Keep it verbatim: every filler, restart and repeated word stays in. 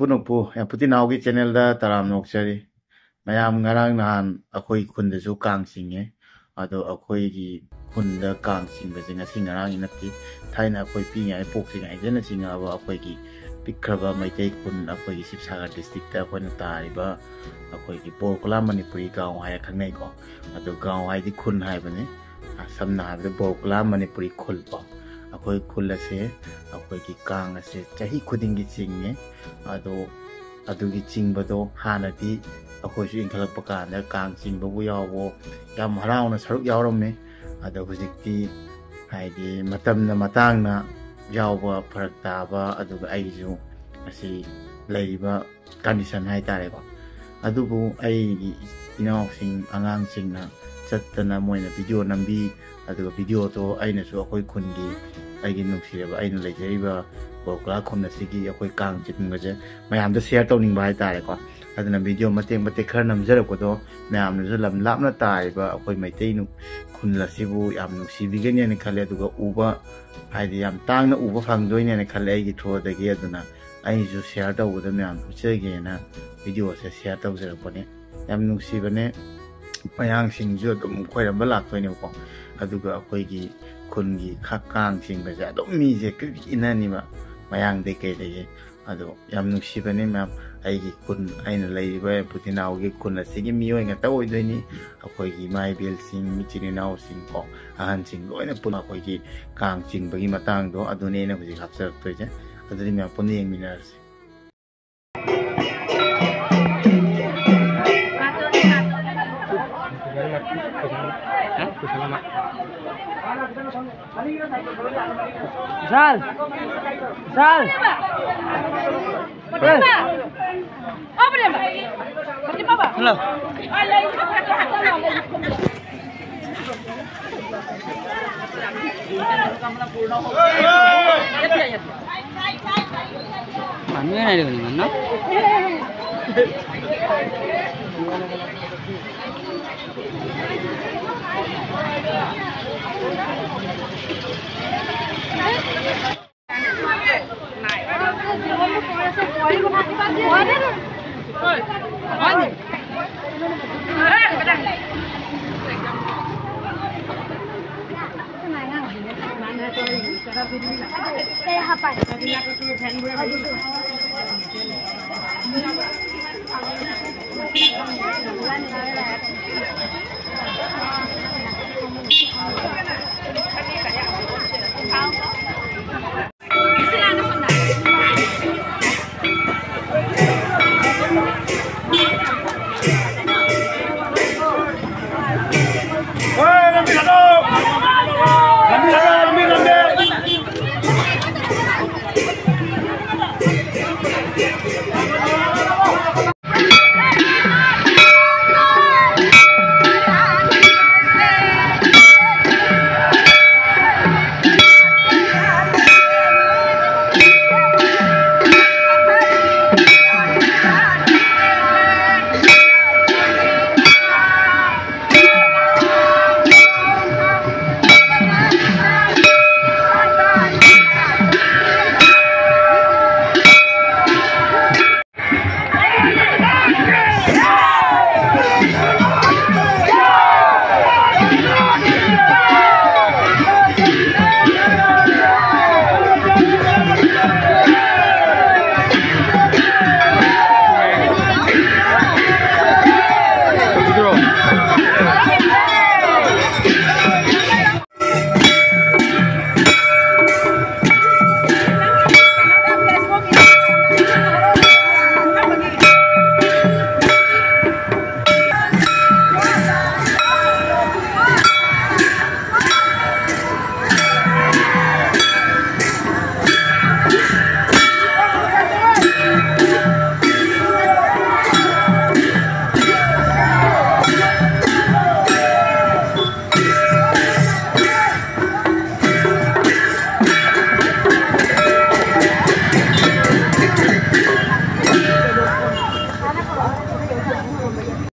ꯄꯨꯅꯨꯄꯨ ꯌꯥꯝ ꯄꯨꯇꯤꯅꯥꯎꯒꯤ ꯆꯦꯅꯦꯜꯗ ꯇꯔꯥꯝꯅ ꯑꯣꯛꯆꯔꯤ꯫ ꯃꯌꯥꯝ, ꯉꯔꯥꯡ ꯅꯍꯥꯟ ꯑꯩꯈꯣꯏ ꯈꯨꯟꯗꯁꯨ ꯀꯥꯡ ꯆꯤꯡꯉꯦ꯫ ꯑꯗꯣ ꯑꯩꯈꯣꯏꯒꯤ ꯈꯨꯟꯗ ꯀꯥꯡ ꯆꯤꯡꯕꯁꯦ ꯉꯁꯤ ꯉꯔꯥꯡꯒꯤ ꯅꯠꯇꯦ꯫ ꯊꯥꯏꯅ ꯑꯩꯈꯣꯏ ꯄꯤꯛꯏꯉꯩ, ꯄꯣꯛꯇ꯭ꯔꯤꯉꯩꯗꯅ ꯆꯤꯡꯉꯛꯑꯕ ꯑꯩꯈꯣꯏꯒꯤ ꯄꯤꯛꯈ꯭ꯔꯕ ꯃꯩꯇꯩ ꯈꯨꯟ, ꯑꯩꯈꯣꯏꯒꯤ ꯁꯤꯕꯁꯥꯒꯔ ꯗꯤꯁꯇ꯭ꯔꯤꯛꯇ ꯑꯩꯈꯣꯏꯅ ꯇꯥꯔꯤꯕ ꯑꯩꯈꯣꯏꯒꯤ ꯕꯣꯔꯀꯨꯂꯥ ꯃꯅꯤꯄꯨꯔꯤ ꯒꯥꯎ ꯍꯥꯏꯔ ꯈꯪꯅꯩꯀꯣ꯫ ꯑꯗꯣ ꯒꯥꯎ ꯍꯥꯏꯗꯤ ꯈꯨꯟ ꯍꯥꯏꯕꯅꯤ꯫ ꯁꯝꯅ ꯍꯥꯏꯔꯕꯗ ꯕꯣꯔꯀꯨꯂꯥ ꯃꯅꯤꯄꯨꯔꯤ ꯈꯨꯜ ꯀꯣ꯫ ꯑꯩꯈꯣꯏ ꯈꯨꯜ ꯑꯁꯦ ꯑꯩꯈꯣꯏꯒꯤ ꯀꯥꯡ ꯑꯁꯦ ꯆꯍꯤ ꯈꯨꯗꯤꯡꯒꯤ ꯆꯤꯡꯉꯦ꯫ ꯑꯗꯣ ꯑꯗꯨꯒꯤ ꯆꯤꯡꯕꯗꯣ ꯍꯥꯟꯅꯗꯤ ꯑꯩꯈꯣꯏꯁꯨ ꯏꯟꯈꯠꯂꯛꯄ ꯀꯥꯟꯗ ꯀꯥꯡ ꯆꯤꯡꯕꯕꯨ ꯌꯥꯎꯕ ꯌꯥꯝ ꯍꯔꯥꯎꯅ ꯁꯔꯨꯛ ꯌꯥꯎꯔꯝꯃꯤ꯫ ꯑꯗꯣ ꯍꯧꯖꯤꯛꯇꯤ ꯍꯥꯏꯗꯤ ꯃꯇꯝꯅ ꯃꯇꯥꯡꯅ ꯌꯥꯎꯕ ꯐꯔꯛ ꯇꯥꯕ, ꯑꯗꯨꯒ ꯑꯩꯒꯤꯁꯨ ꯑꯁꯤ ꯂꯩꯔꯤꯕ ꯀꯟꯗꯤꯁꯟ ꯍꯥꯏꯇꯥꯔꯦꯀꯣ꯫ ꯑꯗꯨꯕꯨ ꯑꯩꯒꯤ ꯏꯅꯥꯎꯁꯤꯡ, ꯑꯉꯥꯡꯁꯤꯡꯅ ꯆꯠꯇꯅ ꯃꯣꯏꯅ ꯚꯤꯗꯤꯑꯣ ꯅꯝꯕꯤ꯫ ꯑꯗꯨꯒ ꯚꯤꯗꯤꯑꯣꯗꯣ ꯑꯩꯅꯁꯨ ꯑꯩꯈꯣꯏ ꯈꯨꯟꯒꯤ, ꯑꯩꯒꯤ ꯅꯨꯡꯁꯤꯔꯕ, ꯑꯩꯅ ꯂꯩꯖꯔꯤꯕ ꯕꯣꯔꯀꯨꯂꯥ ꯈꯨꯟ ꯑꯁꯤꯒꯤ ꯑꯩꯈꯣꯏ ꯀꯥꯡ ꯆꯤꯡꯕꯁꯦ ꯃꯌꯥꯝꯗ ꯁꯤꯌꯔ ꯇꯧꯅꯤꯡꯕ ꯍꯥꯏꯇꯥꯔꯦꯀꯣ꯫ ꯑꯗꯨꯅ ꯚꯤꯗꯤꯑꯣ ꯃꯇꯦꯛ ꯃꯇꯦꯛ ꯈꯔ ꯅꯝꯖꯔꯛꯄꯗꯣ ꯃꯌꯥꯝꯅꯁꯨ ꯂꯝ ꯂꯥꯞꯅ ꯇꯥꯔꯤꯕ ꯑꯩꯈꯣꯏ ꯃꯩꯇꯩ ꯅꯨ-, ꯈꯨꯜ ꯑꯁꯤꯕꯨ ꯌꯥꯝ ꯅꯨꯡꯁꯤꯕꯤꯒꯅꯤꯅ ꯈꯜꯂꯦ꯫ ꯑꯗꯨꯒ ꯎꯕ, ꯍꯥꯏꯗꯤ ꯌꯥꯝ ꯇꯥꯡꯅ ꯎꯕ ꯐꯪꯗꯣꯏꯅꯦꯅ ꯈꯜꯂꯦ ꯑꯩꯒꯤ ꯊ꯭ꯔꯨꯗꯒꯤ꯫ ꯑꯗꯨꯅ ꯑꯩꯁꯨ ꯁꯤꯌꯔ ꯇꯧꯕꯗ ꯃꯌꯥꯝ ꯎꯠꯆꯒꯦꯅ ꯚꯤꯗꯤꯑꯣꯁꯦ ꯁꯤꯌꯔ ꯇꯧꯖꯔꯛꯄꯅꯦ꯫ ꯌꯥꯝ ꯅꯨꯡꯁꯤꯕꯅꯦ꯫ ꯃꯌꯥꯡꯁꯤꯡꯁꯨ ꯑꯗꯨꯝ ꯈꯣꯏꯔꯝꯕ ꯂꯥꯛꯇꯣꯏꯅꯦꯕꯀꯣ꯫ ꯑꯗꯨꯒ ꯑꯩꯈꯣꯏꯒꯤ ꯈꯨꯟꯒꯤ ꯈ-, ꯀꯥꯡ ꯆꯤꯡꯕꯁꯦ ꯑꯗꯨꯝ ꯃꯤꯁꯦ ꯀ꯭ꯔꯤꯛ ꯏꯟꯅꯅꯤꯕ, ꯃꯌꯥꯡꯗꯩ ꯀꯩꯗꯒꯤ꯫ ꯑꯗꯣ ꯌꯥꯝ ꯅꯨꯡꯁꯤꯕꯅꯤ ꯃꯌꯥꯝ꯫ ꯑꯩꯒꯤ ꯈꯨꯟ, ꯑꯩꯅ ꯂꯩꯔꯤꯕ ꯄꯨꯇꯤꯅꯥꯎꯒꯤ ꯈꯨꯟ ꯑꯁꯤꯒꯤ ꯃꯤꯑꯣꯏ ꯉꯥꯛꯇ ꯑꯣꯏꯗꯣꯏꯅꯤ꯫ ꯑꯩꯈꯣꯏꯒꯤ ꯏꯃꯥ ꯏꯕꯦꯜꯁꯤꯡ, ꯏꯆꯤꯟ ꯏꯅꯥꯎꯁꯤꯡ ꯀꯣ, ꯑꯍꯟꯁꯤꯡ ꯂꯣꯏꯅ ꯄꯨꯟꯅ ꯑꯩꯈꯣꯏꯒꯤ ꯀꯥꯡ ꯆꯤꯡꯕꯒꯤ ꯃꯇꯥꯡꯗꯣ ꯑꯗꯨꯅꯤ ꯑꯩꯅ ꯍꯧꯖꯤꯛ ꯍꯥꯞꯆꯔꯛꯇꯣꯏꯁꯦ꯫ ꯑꯗꯨꯗꯤ ꯃꯌꯥꯝ ꯄꯨꯟꯅ ꯌꯦꯡꯃꯤꯟꯅꯔꯁꯤ꯫ ꯁꯥꯔ! ꯁꯥꯔ! ꯍꯜꯂꯣ꯫